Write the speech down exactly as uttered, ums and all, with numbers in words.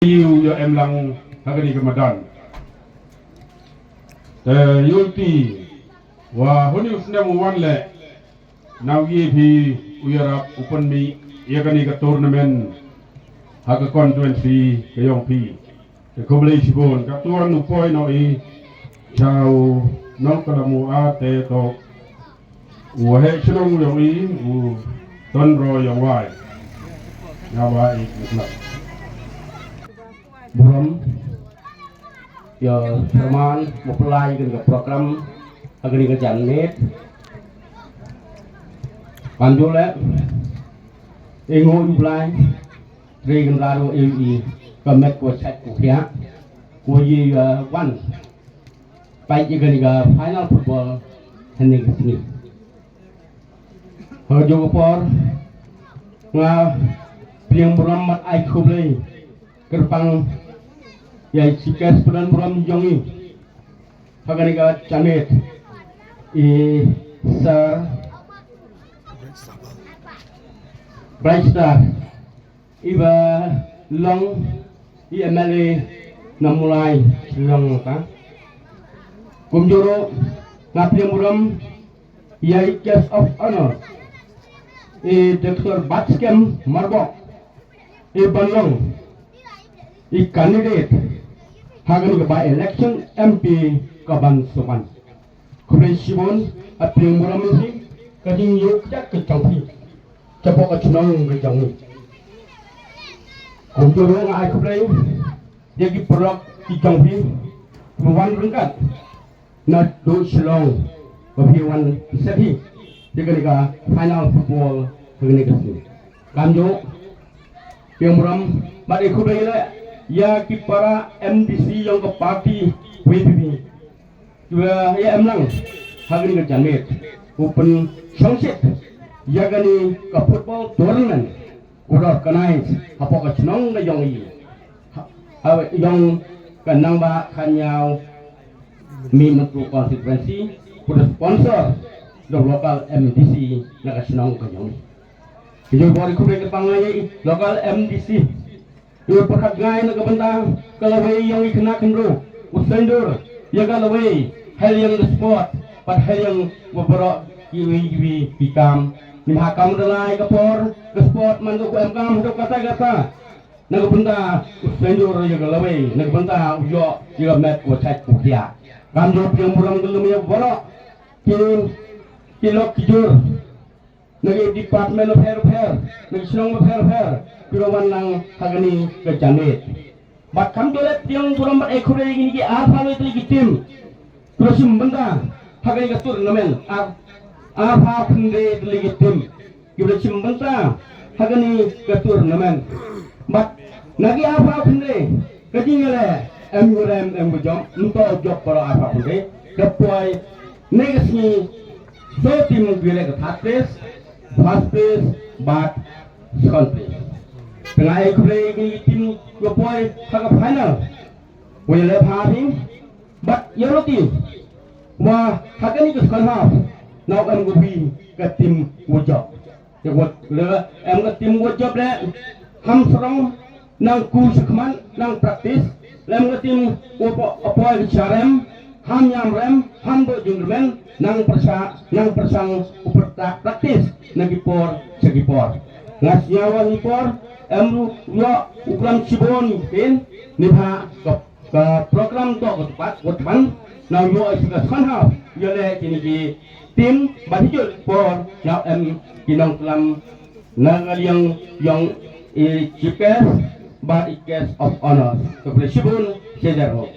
Ïa u ïa em lang ha kane ka madan. Te ïa u ti wa huni u snem u wan leh na u ïa phi u ïarap u pynmih ïa kane ka tournament ha ka constituency ka ïong phi. Te khublei shibun ka tuan u poi noh i cha u nongkylla mu a te to u heh shnong ïong i u ton ro ïong wai. Nga ba i klak burom ïa Herman mapulai kane ka program ha kane ka janmiet. Kam jule i ngu u blai. Tri kan daru i i ka met ko chat ko khia ko yi wan pai i kani ka final football hynne ka sngi. Ha ka jong ka por nga pdiang burom bad ai khublei kyrpang ïa i Chief Guest President burom jong i ha kani ka janmiet i Sir Brightstar. Iba long i M L A na Mulai Shillong ka. Kumjuh ruh nga pdiang burom ïa i Guest of Honor i Doctor Batskhem Marbok iba long i candidate ha kani ka by election M P kaban sngewbha. Khublei shibun, nga pdiang burom ïa phi ka jingïoh kjat ka jong phi. Chapoh ka chnong ka jong ngi. Kumjuh ruh nga ai khublei ïa ki paralok ki jong phi kiba wan ryngkat naduh Shillong ba phi wan seh hi ïa kane ka final football ha kane ka sngi. Kumjuh pdiang burom bad ai khublei leh ïa ki para M D C jong ka party V P P. Kiba ïa em lang ha kane ka janmiet u pynshongshit ïa kane ka football tournament u da organize hapoh ka chnong ka jong i ha, ha jong ka Nangbah Khynñiaw Mihmyntdu constituency u da sponsor da local M D C na ka chnong ka jong i. Ki jong bor i khublei kyrpang ïa i local M D C. Ïa u pyrkhat ngai na ka bynta ka lawei ïong i khynnah khynroo u saiñdur ïa ka lawei hel ïong ka sport bad hel ïong wa baroh kiwei kiwei ki kam. Ngim ha kam da lai ka por ka sport man ka ku em kam haduh katta katta. Na ka bynta u saiñdur ïa ka lawei na ka bynta u ïoh ïa ka met wa chait u khia. Kam jong pdiang burom ka lum ïa baroh ki ki lok ki jur. Na ki department bapher bapher na ki shnong bapher bapher ki la wan lang ha kane ka janmiet. Bad kam jong leh pdiang burom bad ai khublei ïa kine ki arphew lai tylli ki team ki la shim bynta ha kane ka tournament. Ar, arphew khyndai tylli ki team ki la shim bynta ha kane ka tournament. Bad na ki arphew khyndai ka jingïaleh em u rem em u jop, ym toh u jop baroh arphew khyndai. Ka poi ne ka sngi Soo team ki leh ka third place, first place bad second place. Te nga ai khublei ïa ki team kiba poi ha ka final. Wa ïaleh bha hi bad ïa ruti wa ha kane ka second half na u em ka wi ka team wa jop. Te wat leh em ka team wa jop leh ham sarong nang ku shakhmat nang practice lem ka team u po apoy ka charem ham ñiam rem ham do jingremen nang pyrsa nang pyrsang u pyrta practice na ki por sha ki por. Nga sngew wa ni por em ru yo u klam shibun kin ni bha ka ka program to ka tupat ka tupan na yo ai ka khan ha yo le kini ki team ba hi jot por na em ki nongklam na ka liang yong i chief guest bad i guest of honor. Ka khublei shibun sha jar ho.